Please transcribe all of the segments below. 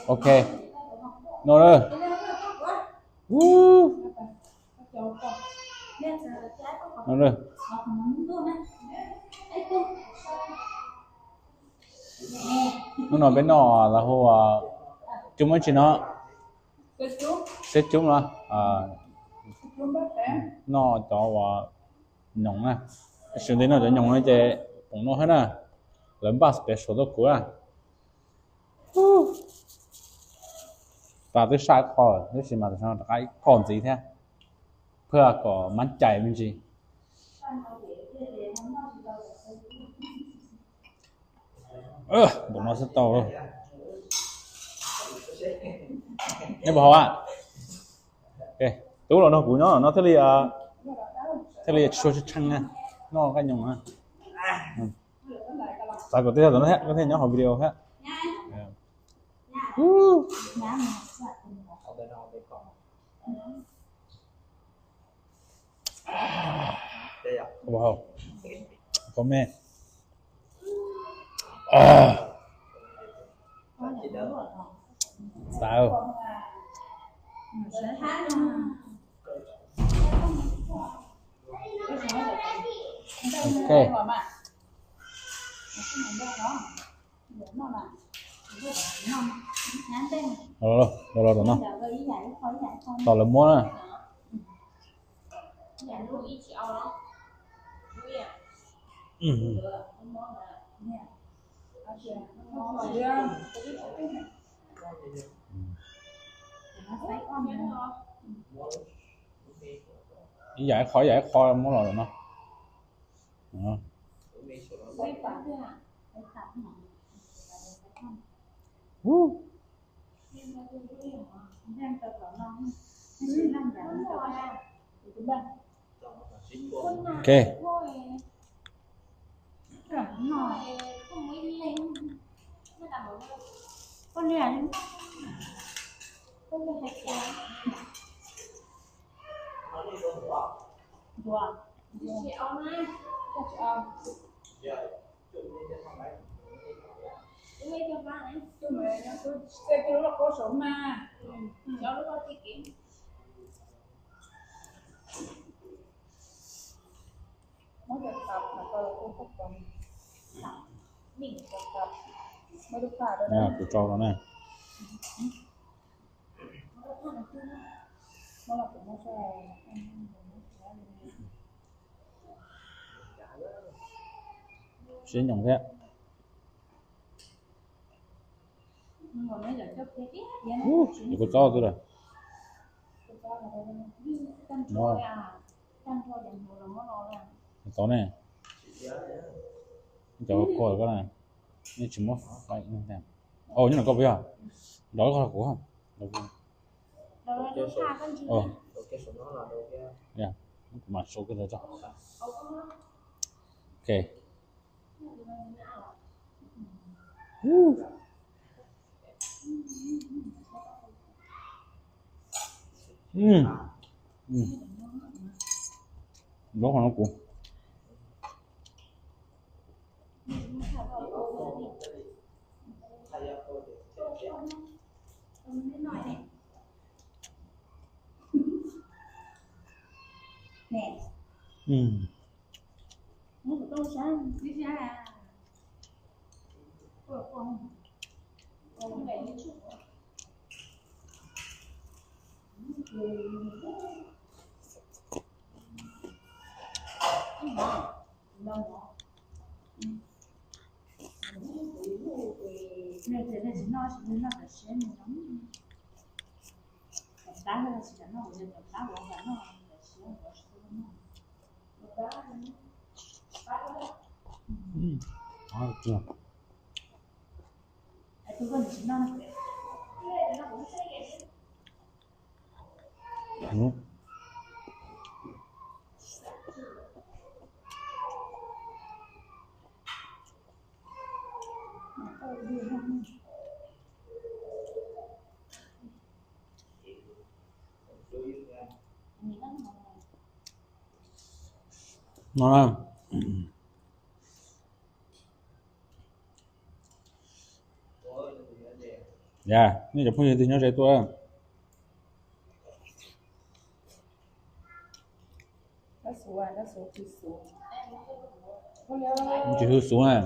Ok. No lawm. Ub. No lawm. Hnub no peb noj los hu, cub muab tsi no, seb cub no, noj cov uas nyoos na. Tab sis ntev noj cov nyoos no ces poom no thiab na, lawv npaj special tuaj kuv na. Tas twb saj ib qho tab sis mas rov qab ib qho ntxiv thiab, phaj kom mab cais me ntsis. Npaum no xwb tau. Neb puas haus a? Tub los nrog kuv nyob no thiaj li, thiaj li tshua tshee na, noj qab nyoos na. Xav kom tij laug tom no thiab koj thiaj nyob hauv video thiab. Koj me, xav. Ok. Los los los no, tos lawv muab na. Ib yam ib qho ib yam ib qho muab los lawm no. Ok. Kuv tso no na. Sib nyoos thiab. Ub, kuv txob twb lawm. No, txob ne. Cov kua koj na, nej tsis muab fai. Au, nyob no koj puas yog? Nrog koj kuv. Kuv mam sau koj tso. Ok. Dob qhov no kuv. No na. Yog nej cov phooj ywg twg nyob ze tuaj. Tsis hu xov na.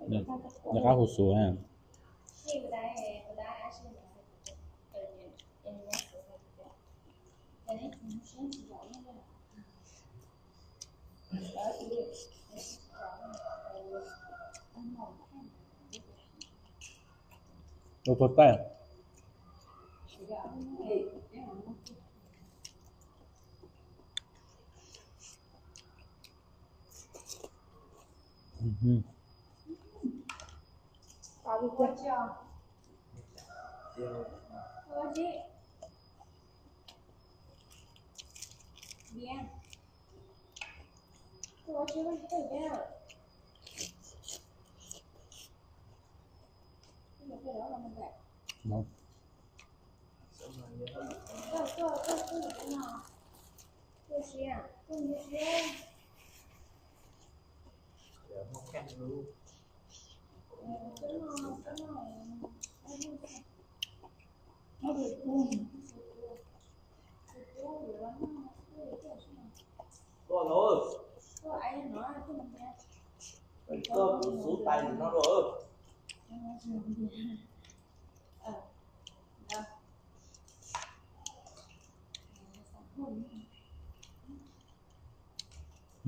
Nws qab hu xov na. Ua puas tais.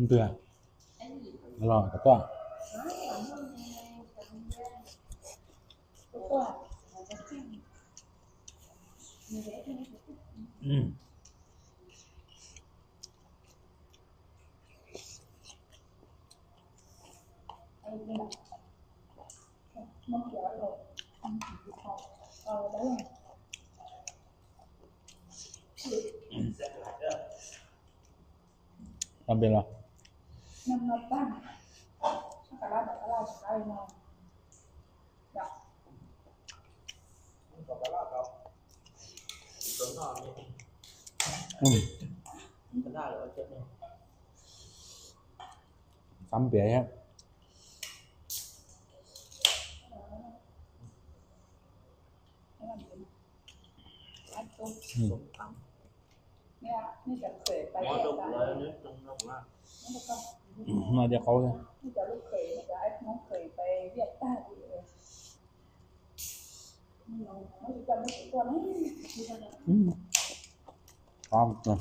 Ntws los kov tuaj. Tau npe los. Xav npias thiab. No cov qaub thiab. Qab, qab.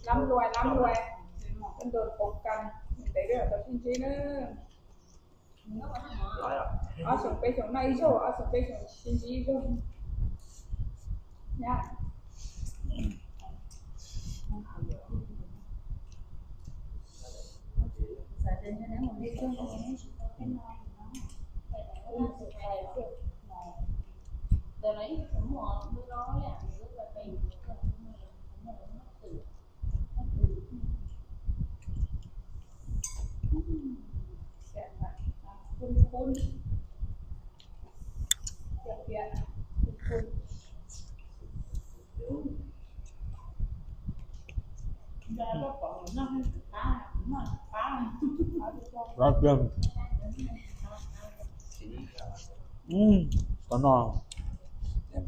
Lab luais, lab luais, ntev lawm tau sib ntsib na. Ob xyoo peb xyoo noj ib zaug, ob xyoo peb xyoo sib ntsib ib zaug. Qab tiag. Qab no,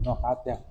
noj qab tiag.